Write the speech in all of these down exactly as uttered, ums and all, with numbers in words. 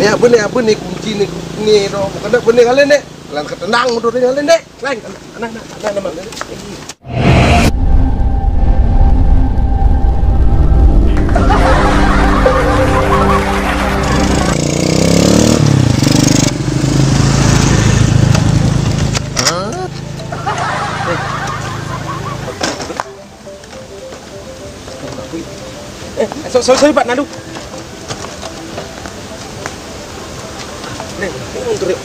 Ya, bener, bener kunci nih, nih, no. Bukan bener kali nih. Lan ketendang mundur nih kali nih. Lan, anak, anak, anak, anak, anak. Eh, so, so, sorry, Pak, nalu. Nih, ini untuk yuk.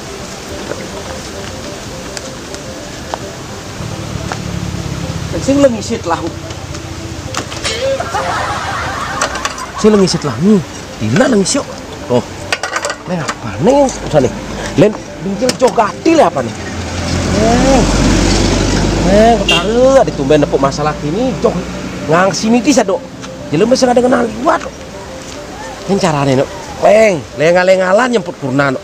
Sing lagi sit lahu. Sing lagi sit lahu. Dila lagi sit. Oh. Nih, apa nih? Usah nih. Len, bintil jogati le apa nih? Eh. Eh, ketara ada tumben nepuk masalah ini, jog. Ngang sini di sado. Jelema sing ada kenal liwat. Ini carane, no. Leng, lengal-lengalan nyemput kurna, no.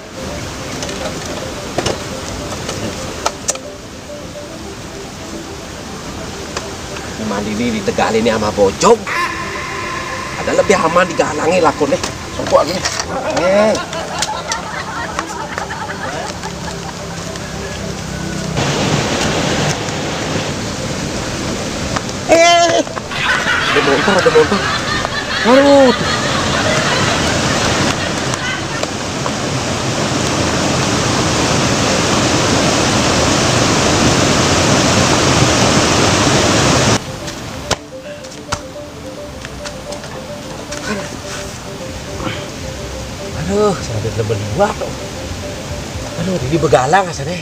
Mandi ini ditegali ini sama bojog. Ada lebih aman digalangi lakonnya. Sokok lagi. Eh. Eh. Ada motor, ada motor. Aduh. Aduh, sampai terbeliwat, oh. Aduh, didi begalang asane.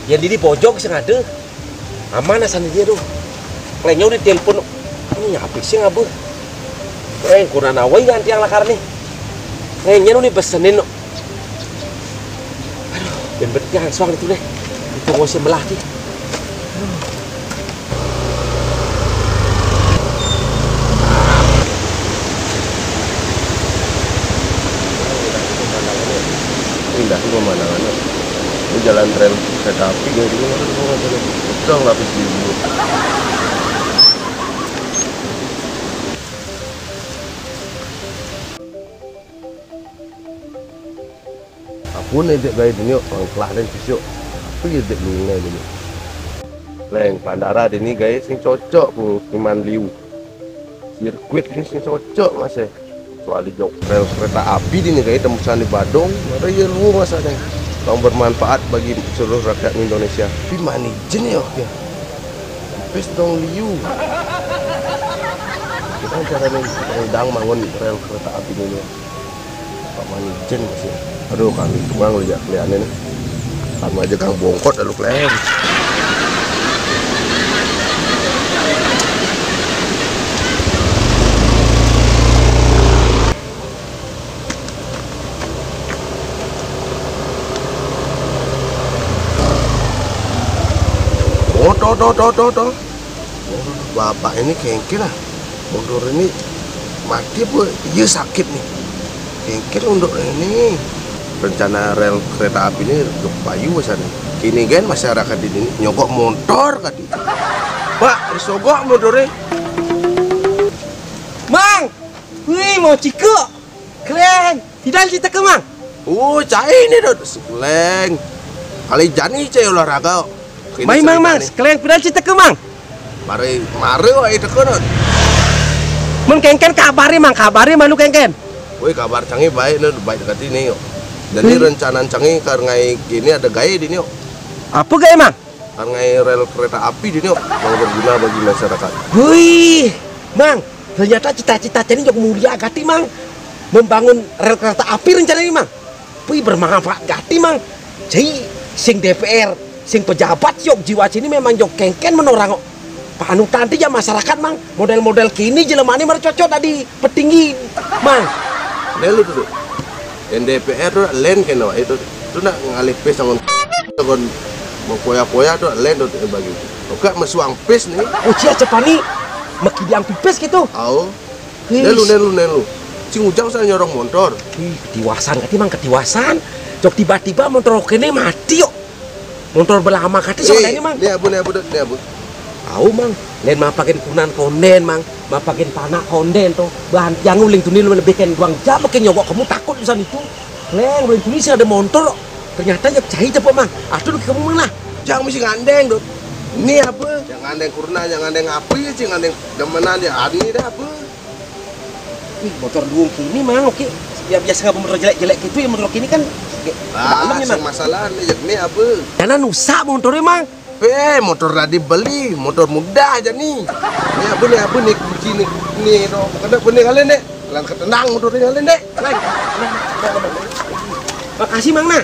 Yang didi pojok sing ada. Aman asane dia tuh. Klenyo di telepon. Ini apa sih ngabuh? Eh, kurang awai ganti yang lakar nih. Kayaknya nih pesenin, no. Aduh, ben berarti langsung itu deh. Itu mau sebelah nih. Indah tuh pemandangannya. Ini jalan rel kereta api kayak gini, aduh, gua nggak tahu. Udah lapis dulu. Apa nih dek gaya dunia, pangklah dan cucuk. Apa ya dek dunia ini? Leng, bandara dini gaya sing cocok ku Iman Liu. Sirkuit ini sing cocok, Mas, eh. Kecuali jok rel kereta api dini gaya tembusan di Badung, ada ya lu, Mas, ada. Yang bermanfaat bagi seluruh rakyat Indonesia. Tapi mani jen ya, ya. Pes dong Liu. Kita cara nih, dang bangun rel kereta api ini. Pak Manijen masih. Aduh, kami tukang lihat kelihatannya nih. Sama aja kang bongkot lalu kalian. Oh, toh, toh, toh, toh, toh. Bapak ini kengkel lah. Mundur ini mati apa iya sakit nih? Kengkel mundur ini. Rencana rel kereta api ini kepayu sana. Kini gen masyarakat di sini nyogok motor kati. Pak, disogok motornya. Mang, wih mau cikuk. Keren. Tidak cerita ke Mang. Oh, cai ini dot. Leng. Kali jani cai olahraga. Mai Mang, Mang, sekalian pidal cita ke Mang. Mari, mari wae teko, Nun. Mun kengken kabari, Mang, kabari manu kengken. Woi, kabar canggih baik, Nun, baik dekat ini, yuk. Jadi rencana canggih karena gini ada gaya di ini, yuk. Apa gaya, Mang? Karena rel kereta api di ini, yuk, yang berguna bagi masyarakat. Wih, Mang, ternyata cita-cita ini jok mulia gati, Mang. Membangun rel kereta api rencana ini, Mang. Wih, bermanfaat gati, Mang. Jadi, sing D P R, sing pejabat yok jiwa sini memang jok kengken menorang kok. Panutan ti ya masyarakat, Mang. Model-model kini jelemane mari cocok tadi petinggi, Mang. Nelu tuh. N D P R tuh len kena itu. Tuh nak ngalih pes sangon kon mau koya-koya tuh len tuh bagi. Oke, mesuang pes nih. Oh, cia cepani. Meki diang pipis gitu. Au. Nelu, nelu, nelu. Sing ujang saya nyorong motor. Ih, ketiwasan, kati Mang ketiwasan. Jok tiba-tiba motor kene mati yuk. Motor belama kati soalnya ini, Mang. Ini abu, ini abu, ini abu. Tahu, Mang. Len mapakin kunan konden, Mang. Mapakin panak konden tuh. Bahan yang uling tuh nih lebih ken ruang jam makin nyogok kamu takut di sana itu. Leng, bulan Juni sih ada motor. Ternyata ya cai cepet, Mang. Atuh ke kamu, Mang, nah. Jang mesti ngandeng, Dot. Ini apa? Jang ngandeng kurna, jang ngandeng apa ya, jang ngandeng demenan ya, ani dah apa? Ih, motor duung kini, Mang, oke. Ya biasa nggak motor jelek-jelek gitu ya, motor kini kan. Oke. Ah, dalam ya, Mang. Masalah nih, ya, ini apa? Karena nusa motornya, Mang. Eh, motor tadi beli, motor mudah aja nih. Ini apa nih, apa nih, kunci nih, nih, no, kena apa nih kalian deh? Kalian ketendang motornya kalian deh. Leng. Makasih, Mang, nah.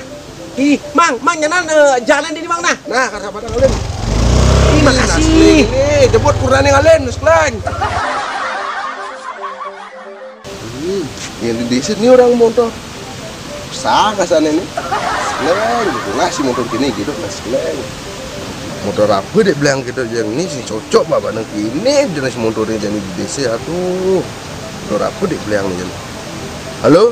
Ih, Mang, Mang, nyanan, eh, jalan ini, Mang, nah. Nah, kata pada kalian. Ih, makasih. Ini, jemput kurangnya kalian, sekalian. Hmm, yang di desa ini orang motor. Sah kasarnya nih. Sekleng, gitu lah si motor kini gitu, nah sekleng. Motor apa dek bilang gitu, yang ini sih cocok bapak nang kini jenis motornya jadi di desa, aduh. Motor apa dek bilang nih, jadi. Halo?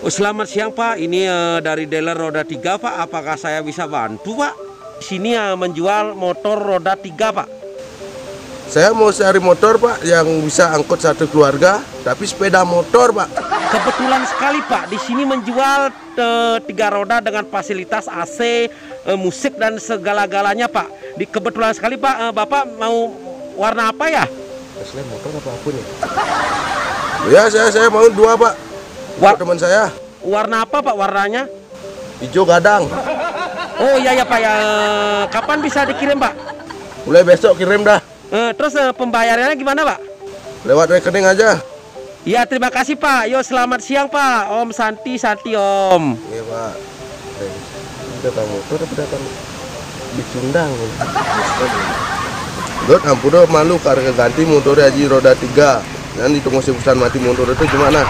Oh, selamat siang, Pak. Ini, eh, dari dealer roda tiga, Pak. Apakah saya bisa bantu, Pak? Sini, eh, menjual motor roda tiga, Pak. Saya mau cari motor, Pak, yang bisa angkut satu keluarga, tapi sepeda motor, Pak. Kebetulan sekali, Pak, di sini menjual, eh, tiga roda dengan fasilitas A C, eh, musik dan segala-galanya, Pak. Di, kebetulan sekali, Pak, eh, Bapak mau warna apa ya? Selain motor apa apa nih? Ya, saya, saya mau dua, Pak. Wa- Buat teman saya. Warna apa, Pak, warnanya? Hijau gadang. Oh, iya, ya, Pak, ya. Kapan bisa dikirim, Pak? Mulai besok kirim dah. Eh, terus, eh, pembayarannya gimana, Pak? Lewat rekening aja. Ya, terima kasih, Pak. Yo, selamat siang, Pak. Om Santi, Santi, Om. Iya, Pak. Eh, datang motor apa datang dicundang? Dot, ampun, Dot, malu karena ganti motor haji roda tiga. Nanti tunggu si pesan mati motor itu gimana?